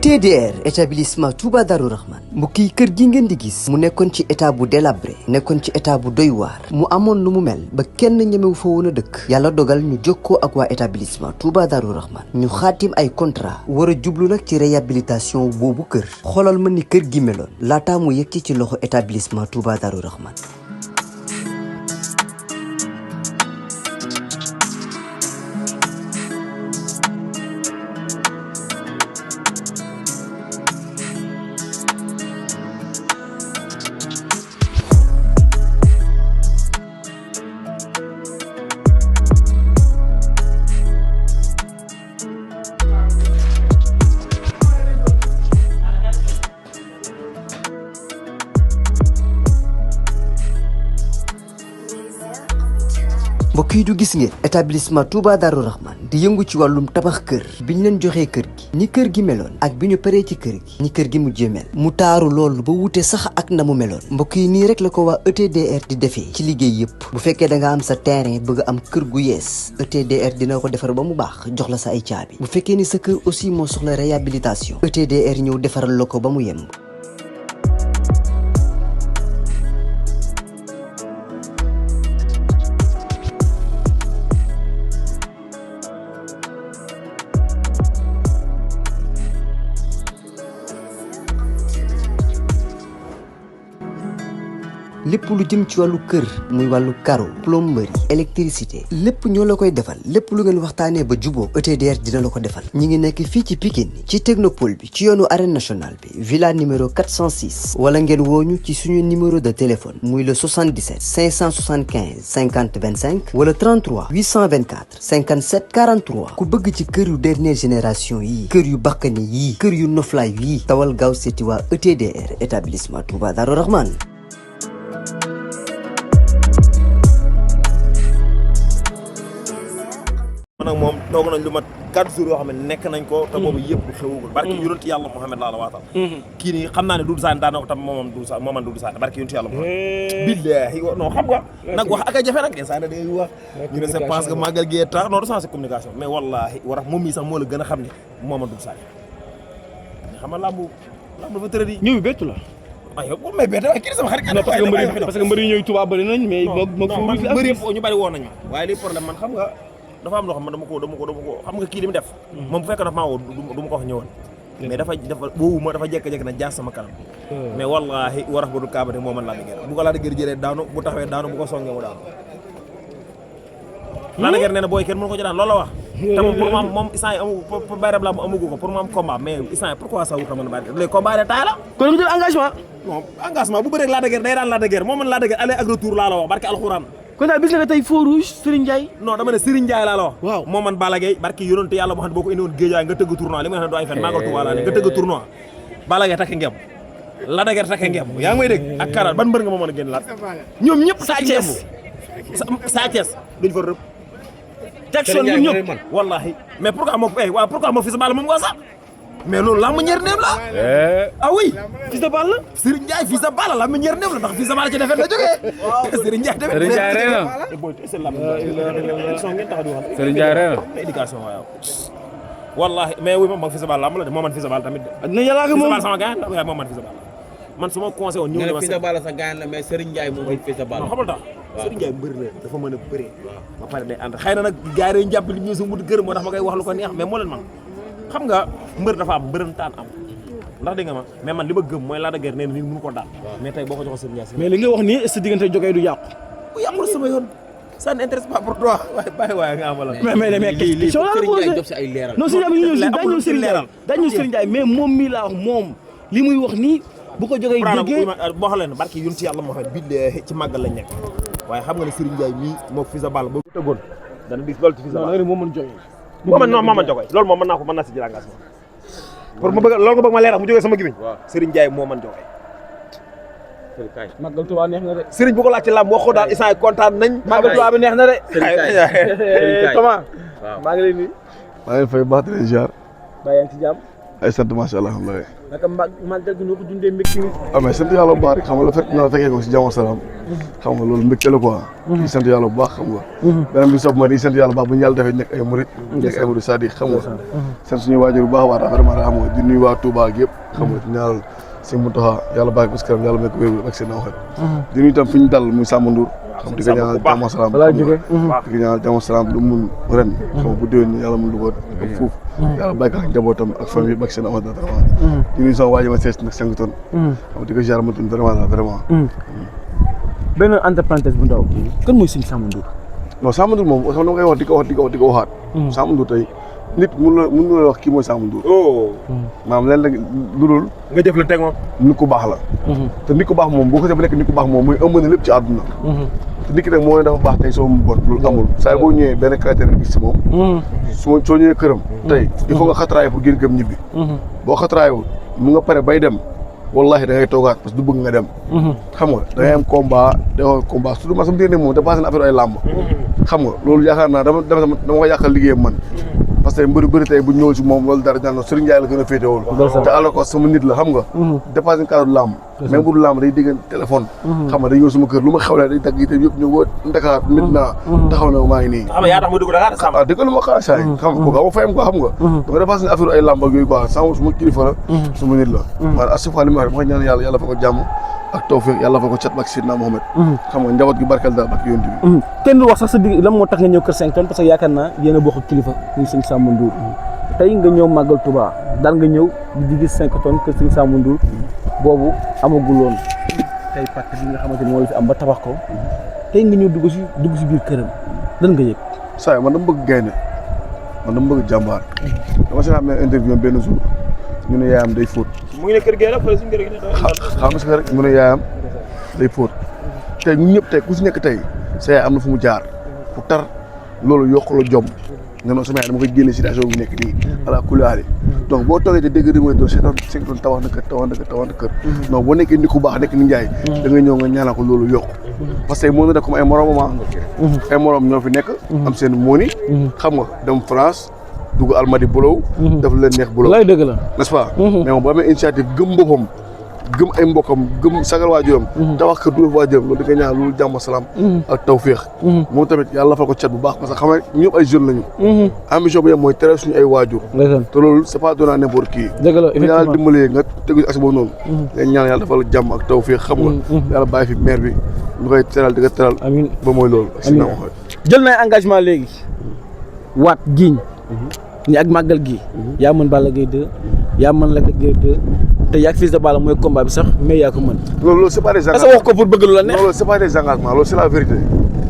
ETDR établissement Touba Darou Rahman mbokk yi kër gi ngeen di gis mu nekkoon ci état bu délabré nekkoon ci état bu doy waar mu amoon lu mu mel ba kenn ñemewu fa woon a dëkk yàlla dogal ñu jokkoo ak waa établissement Touba Darou Rahman ñu xaatim ay contrat war a jublu nag ci réhabilitation boobu kër xoolal ma ni kër gi meloon laataa mu yegg ci loxo établissement Touba Darou Rahman. mbokk yi du gis ngeen établissement Touba Darou Rahman di yëngu ci wàllum tabax kër bi ñu leen joxee kër gi ni kër gi meloon ak bi ñu paree ci kër gi ni kër gi mujjee mel mu taaru loolu ba wute sax ak na mu meloon mbokk yi nii rek la ko waa ETDR di defee ci liggéey yëpp bu fekkee da nga am sa terrain bëgg am kër gu yees ETDR dina ko defar ba mu baax jox la sa ay caabi bu fekkee ni sa kër aussi moo soxla réhabilitation ETDR ñëw defaral la ko ba mu yemb. lépp lu jëm ci wàllu kër muy wàllu carreau plomberie électricité lépp ñoo la koy defal lépp lu ngeen waxtaanee ba juboo ETDR dina la ko defal ñi ngi nekk fii ci Pikine ci technopole bi ci yoonu arène nationale bi villa numéro 406 wala ngeen wooñu ci suñu numéro de téléphone muy le 77 575 50 25 wala 33 824 57 43 ku bëgg ci kër yu dernière génération yii kër yu bakkane yii kër yu noflaay yii tawal gaaw seeti waa ETDR établissement Touba Darou Rahman. nag moom toog nañ lu mat 4 jours yoo xam ne nekk nañ ko te boobu yëpp xewugul barki yonent yàlla Muhammad laa la waatal kii nii xam naa ne Doudou Sané daan na ko tam mooman Doudou Sané barki yonent yàlla Muhammad billaahi non xam nga nag wax ak a jafe nag instant day wax ñu ne c'est parce que màggal gi tax non du sens communication mais wallaahi war a moom mii sax moo la gën a xam ne mooman Doudou Sané xam nga lamb dafa tëradi ñëw bettu la waaw mais bett waaye kii sama xarit parce que mbër yi ñëw Touba bëri nañ mais mbër yëpp ñu bëri woon nañu waaye li problème man xam nga dafa am loo xam ne dama ko xam nga kii li mu def moom bu fekkee dafa maa woo du ma ko wax ñëwoon mais dafa boobu ma dafa jekk-jekk na jaar sama kanam mais wallahi warax ba du kaabate moo man laa dëgër bu ko laa dëgër jëlee daanu bu taxawee daanu bu ko songee mu daanu laa dëgër nee na booy kenn mënu ko ci daan loolu la wax te moom pour moom instant yi amu bayrab la amugu ko pour mu am combat mais instant yi pourquoi ça wuta mën a bari léegi combat de taay la kon mu jël engagement non engagement bu bëreeg laa dëgër day daan laa dëgër moo mën laa dëgër aller ak retour laa la wax barke alxuraan kon daal bis la tey feu rouge Serigne Ndiaye non dama ne Serigne Ndiaye laa la wax waaw moo man Balla Gaye barki yonente yàlla moo xam ne boo ko indi woon Géejawaay nga tëgg tournoi li ma xam ne doo ay fen maagal Tuubaa laa ne nga tëgg tournoi Balla Gaye takk ngem la dager takk ngem yaa ngi may dégg ak karal ban mbër nga moo mën a génn laat ñoom ñëpp Sa Thiès duñ fa rëb teg son ñoom ñëpp wallahi mais pourquoi moo fi sa Balla moom nga sax mais loolu lamb ñeer neem la ah oui fils de Balla Serigne Ndiaye fils de Balla lamb ñeer neem la ndax fils de Balla ci defet la jógee Serigne Ndiaye tamit Serigne Ndiaye reena Serigne Ndiaye reena éducation waaw wallahi mais oui moom fils de Balla lamb la de moo man fils de Balla tamit na yàlla ko moom sama gaañ la moo man fils de Balla man su ma conseillé woon ñëw fils de Balla sa gaañ la mais Serigne Ndiaye moo man fils de Balla xamul tax Serigne Ndiaye mbër la dafa mën a bëre ba pare day ànd xëy na nag gars yi dañu jàpp li ñu sa mut gër moo tax ma koy wax lu ko neex mais moo leen man xam nga mbër dafa am mbërëntaan am ndax dégg nga ma mais man li ma gëm mooy Lac de Guiers nee na nit mënu ko daal mais tey boo ko joxoon Serigne Ndiaye mais li nga wax nii est-ce que diggante Jogay du yàqu bu yàqul sama yoon ça n'intéresse pas pour toi waaye bàyyi waaye nga amala mais question la Serigne Ndiaye jox si ay leeral non Serigne Ndiaye ñëw Serigne Ndiaye mais moom mii laa wax moom li muy wax nii bu ko Jogay déggee boo xam leen barki yun ci yàlla moo xam billaahi ci màggal lañ nekk waaye xam nga ne Serigne Ndiaye mii moo Fils de Balla ba tëggoon dana dis loolu ci Fils de Balla moom mën Jogay moo man Jogay loolu moom mën naa si jël engagement pour ma bëgg loolu nga bëgg ma leeral mu jógee sama gimiñ Serigne Ndiaye moo man Jogay Magal Touba neex na de Serigne bu ko laaj ci làmb waxoo daal instant yi kontaan nañ Magal Touba bi neex na de Thomas maa ngi lay nuyu maa ngi fay baax di leen ziar bàyyi yaa ngi ci jàmm ay sant macha allah alhamdulilah. naka màggal gi noo ko dundee mbégte mi. mais sant yàlla bu baax rek xam nga la fekk na fekkee ko si jàmm salaam. xam nga loolu mbégte la quoi. di sant yàlla bu baax xam nga. beneen bi soog ma di sant yàlla bu baax bu ñu yàlla defee nekk ay murit. nekk ay murit sadiq xam nga. sant suñu waajur bu baax a baax vraiment xam nga di nuyu waa Touba ak yëpp. xam nga ñaanal si Mountakha yàlla bàyyi ko si kanam yàlla may ko wér ak seen waxat. di nuyu itam fi ñu dal muy Samba Ndour. xam di ko ñaanal jàmm salaam. balaa jógee di ko ñaanal jàmm salaam lu mun ren. xam nga bu déwén yàlla mun lu ko ak fuuf. yàlla bàyyi ko ak njabootam ak famille bi ak seen amat vraiment. di nuyu sama waajur ma sees nag 5 tonnes. xam nga di ko jaar ma tun vraiment. benn entre parenthèse bu ndaw. kan mooy sëñ Samba Ndour. non Samba Ndour moom xam nga koy wax di ko waxaat. Samba Ndour tey nit mun la wax kii mooy Samba Ndour. maanaam leen rek lu dul nga jëf la teg moom. nit ku baax la. te nit ku baax moom boo ko see ba nekk nit ku baax moom muy ëmb na lépp ci àdduna. te nit ki nag moo ne dafa baax tey soo mu bon loolu amul saa boo ñëwee benn caractère gis si moom. soo ñëwee këram. tey il faut nga xatraay pour génn këm ñibbi. boo xatraayoo mu nga pare bay dem. wallahi da ngay toogaat parce que du bëgg nga dem. xam nga da ngay am combat surtout man sama diine moom dépassé na affaire ay làmb. xam nga loolu yaakaar naa dama ko yàqal liggéeyam man. parce que mbëri bëri tey bu ñëwul si moom loolu dara ñaan Serigne Ndiaye la gën a féetewul. te alors que sama nit la xam nga. dépassé na cadre làmb. même bu dul làmb day dégg téléphone. xam nga day ñëw sama kër lu ma xewlee day dagg itam yëpp ñu woo Dakar Medina. taxaw na maa ngi nii. xam nga yaa tax ma dugg Dakar Samba. ah dëgg la ma xaar saa yi. xam nga kooku fayam quoi xam nga. dama dépassé na affaire ay làmb ak yooyu quoi sama suma kilifa la. suma nit la. waaye à chaque fois li ma wax ma ñaan yàlla fa ko jàmm ak tawfiq yàlla fa ko cat bak Sidna Mohamed. xam nga njaboot gi barkal daal bak yonent bi. kenn du wax sax sa digg lan moo tax nga ñëw kër 5 tonnes parce que yaakaar naa yéen a bokk kilifa muy sëñ Samba Ndour tey nga ñëw màggal Touba daan nga ñëw di gis 5 tonnes kër sëñ Samba Ndour boobu amagul woon tey pàcc bi nga xamante ni moo la fi am ba tabax ko tey nga ñëw dugg si biir këram lan nga yëg. saa man dama bëgg gaynde man dama bëgg jàmbaar. dama si amee interview benn jour ñu ne yaayam day fóot. mu ngi ne kër gi la fële suñu kër gi xam nga rek mu ne yaayam day fóot tey ñun ñëpp tey ku si nekk tey sa yaay am na fu mu jaar fu tar loolu yokk la jom nga noonu sama yaay dama koy génne situation bu nekk nii ala kulaali donc boo toogee te dégg di mooy doon seetoon tawax na kër non boo nekkee nit ku baax nekk ni njaay da ngay ñëw nga ñaanal ko loolu yokk parce que moo na def comme ay moromam ay morom ñoo fi nekk am seen mooni xam nga dem France dugg Almadi Bolow def leen neex Bolow lay dëgg la n'est-ce pas mais moom boo amee initiative gëm boppam gëm ay mbokkam gëm sagal waajuram tabax kër du waajuram loolu di nga ñaan loolu jàmm salaam ak tawféex moom tamit yàlla fa ko cat bu baax parce que xam nga ñëpp ay jeunes lañu ambition bi yam mooy tere suñu ay waajur te loolu c'est pas donné à n'importe qui dëgg la effectivement yàlla dimbalee nga tegu si accès boobu noonu nga ñaan yàlla dafa la jàmm ak tawféex xam nga yàlla bàyyi fi maire bi ñu koy teral di ko teral amiin ba mooy loolu si na wax jël na engagement léegi waat giiñ ni ak màggal gi yaa mën Balla Gaye 2 yaa mën Lac de Guiers 2 te yaa Fils de Balla mooy combat bi sax mais yaa ko mën. loolu c'est pas des engagements. est-ce que wax ko pour bëgg lu la neex. loolu c'est pas des engagements loolu c'est la vérité.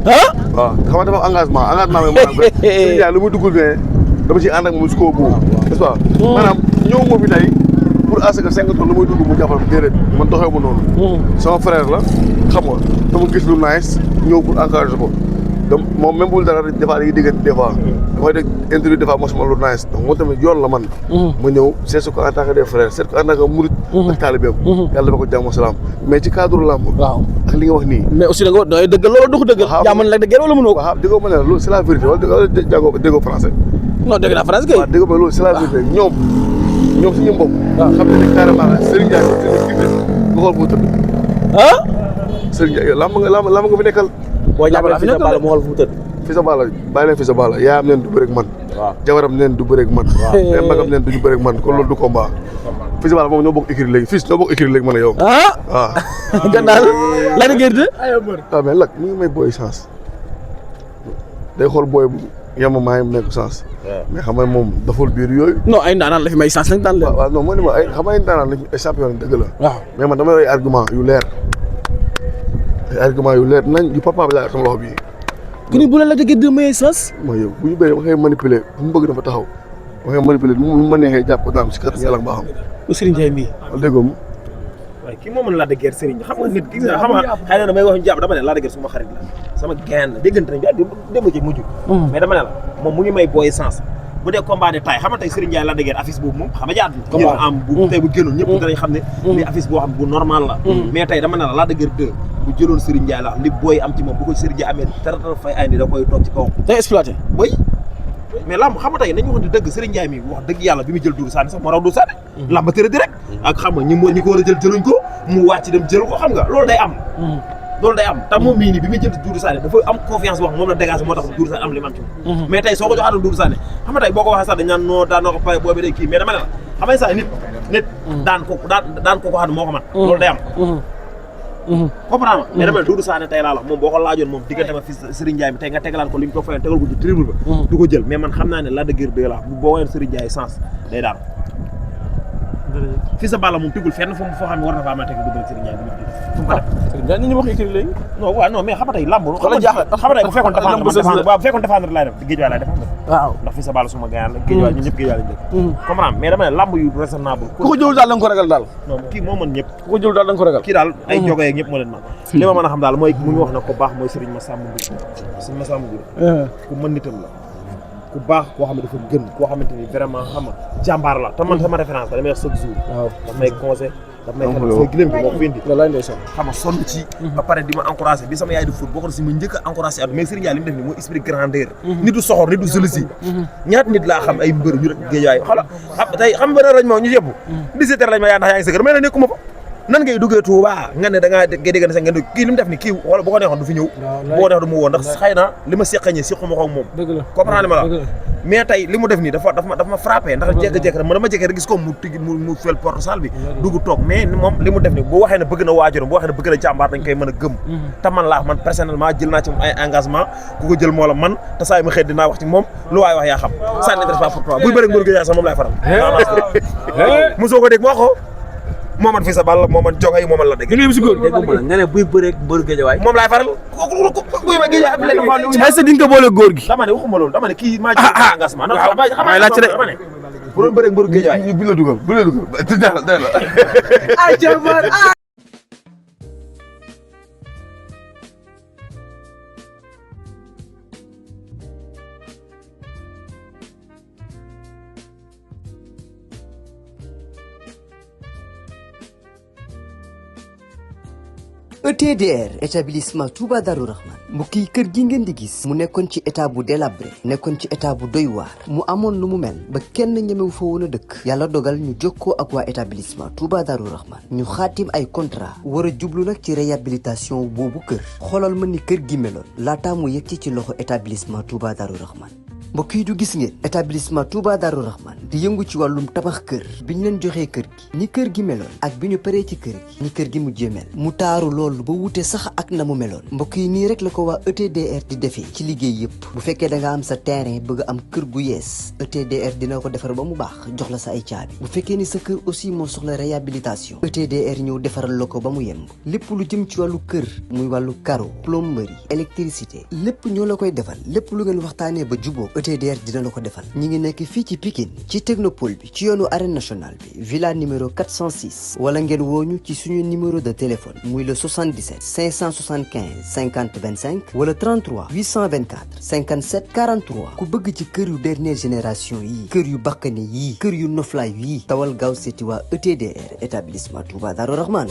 ah. waaw xam nga dafa am engagement bi maanaam Serigne lu muy duggul ne dama ciy ànd ak moom jusqu'au bout n'est-ce pas. maanaam ñëw moo fi tey pour à ce que 5 tonnes lu muy dugg mu jàppal déedéet man doxee ma noonu. sama frère la xam nga dama gis lu nice ñëw pour encourager ko. donc moom même bul dara des fois dañuy diggante des fois damay dégg interview des fois mosuma lu nice donc moom tamit yoon la man ma ñëw seet ko en tant que des frères seet ko en tant que murid ak taalibeem yàlla dafa ko jàmm salaam mais ci cadre lamb waaw ak li nga wax nii mais aussi da nga dangay dëggal loolu du ko dëggal yaa mën Lac de Guiers wala mënoo ko waaw déggoo ma ne loolu c'est la vérité wala déggoo français non dégg naa français kay waaw déggoo ma loolu c'est la vérité ñoom suñu bopp xam ne ne carrément Serigne Ndiaye nga xool ko tëdd ah Serigne Ndiaye lamb nga fi nekkal boo jàppale Fils de Balla mu xool fu mu tëdd Fils de Balla bàyyi leen Fils de Balla yaayam neen du bëre ak man jabaram neen du bëre ak man mais magam neen duñu bëre ak man kon loolu du combat Fils de Balla moom ñoo bokk écurie léegi Fils ñoo bokk écurie léegi man a yow waaw gannaaw Lac de Guiers 2 waaw mais Lac mi ngi may booy chance day xool booy bu yemamaay mu nekk chance mais xam nga moom daful biir yooyu non ay ndaanaan la fi may chance nag daan leen waaw non moo ni ma ay xam nga ay ndaanaan lañ ay champion dëgg la waaw mais man dama ay argument yu leer ay argument yu leer nañ yu papa bi laa sama loxo bii ku ni bu la Lac de Guiers 2 mayee chance mooy yow bu ñu bëree ma koy manipuler bu mu bëgg dafa taxaw ma koy manipuler mu ma neexee jàpp ko daam si kàttan yàlla nga baaxam bu Serigne Ndiaye mii déggoo ma waaye kii moo mën Lac de Guiers Serigne xam nga nit gis nga xam nga xëy na damay wax ñu jàpp dama ne Lac de Guiers suma xarit la sama gain la déggante nañ bi démb ci mujj mais dama ne la moom mu ngi may booy sens bu dee combat de taille xam nga tey Serigne Ndiaye Lac de Guiers affiche boobu moom xam nga jaadu yéen am bu tey bu génnoon ñëpp danañ xam ne li affiche boo xam bu normal la mais tey dama ne la Lac de Guiers 2 bu jëloon Serigne Ndiaye la li booy am ci moom bu ko Serigne Ndiaye amee taratar fay ay ni da koy toog ci kaw day exploité boy mais lamb xam nga tey nañu waxante dëgg Serigne Ndiaye mi wax dëgg yàlla bi mu jël Doudou Sané sax moo raw Doudou Sané lamb tëra di rek ak xam nga ñi ko war a jël jëluñ ko mu wàcc dem jël ko xam nga loolu day am te moom mii nii bi muy jël Doudou Sané dafa am confiance wax moom la dégagé moo tax Doudou Sané am li man ci mais tey soo ko joxaatoon Doudou Sané xam nga tey boo ko waxee sax dañ naan noo daan na ko pay boobi day kii mais dama ne la xam nga sax nit daan ko xam moo ko man loolu day am comprendre mais dama ne Doudou Sané tey laa la moom boo ko laajoon moom diggante ma fi Serigne Ndiaye bi tey nga tegalaan ko li ñu ko fayoon tegal ko ci tribune ba du ko jël mais man xam naa ne Lac de Guiers 2 la boo woyoon Serigne Ndiaye sens day daal Fils de Balla moom tegul fenn foo xam ne war na faa mën a teg du bëri Serigne Ndiaye bi fu mu ko def Serigne Ndiaye ñu wax écrit léegi non waaw non mais xam nga tey lamb xam nga tey bu fekkoon défendre waaw bu fekkoon défendre laay def géej waay laay défendre waaw ndax Fils de Balla suma gayaan la géej waay ñun ñëpp géej waay lañ dëkk comprendre mais dama ne lamb yu raisonnable ku ko jël daal da nga ko ragal daal non kii moo mën ñëpp ku ko jël daal da nga ko ragal kii daal ay jogo yeeg ñëpp moo leen man li ma mën a xam daal mooy mu ngi wax na ko baax mooy Serigne Massamba Ndour Serigne Massamba Ndour ku mën nitam la ku baax koo xam ne dafa gën koo xamante ni vraiment xam nga jàmbaar la te man sama référence la damay wax chaque jour daf may conseil daf may xel sa gilem bi moo ko fi indi wallaay ndeysaan xam nga sonn ci ba pare di ma encouragé bi sama yaay di foot boo ko si ma njëkk a encouragé addu mais Serigne Ndiaye li mu def ni mooy esprit grandeur nit du soxor nit du jalousie ñaata nit laa xam ay mbër ñu rek géej waay xala tey xam nga rañ moo ñu yëpp 17 heures lañ ma yaa ndax yaa ngi sa kër mais na nekkuma fa nan ngay duggee Touba nga ne da ngaa dégg na sax nga ne kii li mu def ni kii wala bu ko neexoon du fi ñëw bu ko neexoon du mu woo ndax xëy na li ma seqañee sequma ko ak moom comprendre ma la mais tey li mu def nii dafa ma frappé ndax jékki-jékki rek man dama jékki rek gis ko mu tigi mu fel porte salle bi dugg toog mais moom li mu def nii bu waxee ne bëgg na waajuram bu waxee ne bëgg na jàmbaar dañ koy mën a gëm te man laa man personnellement jël naa ci ay engagement ku ko jël moo la man te saa yi ma xëy dinaa wax ci moom lu waay wax yaa xam ça n'intéresse pas pour toi buy bëri ngóor gi yaay sax moom laay faral mosoo ko dégg moo ko Moomad Fils de Balla Moomad Jogay Moomad la dégg nga si góor nga ne buy bëreeg mbëru Géejawaay moom laay faral buy ma Géejawaay am leen est-ce que di nga ko boole góor gi dama ne waxuma loolu dama ne kii maa jël engagement may laaj ci de dama ne bu doon bëreeg mbëru Géejawaay bu la dugal ETDR établissement Touba Darou Rahman mbokk yi kër gi ngeen di gis mu nekkoon ci état bu délabré nekkoon ci état bu doy waar mu amoon lu mu mel ba kenn ñemewu fa woon a dëkk yàlla dogal ñu jokkoo ak waa établissement Touba Darou Rahman ñu xaatim ay contrat war a jublu nag ci réhabilitation boobu kër xoolal ma ni kër gi meloon laataa mu yegg ci loxo établissement Touba Darou Rahman mbokk yi du gis ngeen établissement Touba Darou Rahman di yëngu ci wàllum tabax kër bi ñu leen joxee kër gi ni kër gi meloon ak bi ñu paree ci kër gi ni kër gi mujjee mel mu taaru loolu ba wute sax ak na mu meloon mbokk yi nii rek la ko waa ETDR di defee ci liggéey yëpp bu fekkee da nga am sa terrain bëgg am kër gu yees ETDR dina ko defar ba mu baax jox la sa ay caabi bu fekkee ni sa kër aussi moo soxla réhabilitation ETDR ñëw defaral la ko ba mu yemb lépp lu jëm ci wàllu kër muy wàllu carreau plomberie électricité lépp ñoo la koy defal lépp lu ngeen waxtaanee ba juboo ETDR dina la ko defal ñi ngi nekk fii ci Pikine ci technopole bi ci yoonu arène nationale bi villa numéro 406 wala ngeen wooñu ci suñu numéro de téléphone muy le 77 575 50 25 wala 33 824 57 43 ku bëgg ci kër yu dernière génération yi kër yu bakkane yi kër yu noflaay yi tawal gaaw seeti waa ETDR établissement Touba Darou Rahman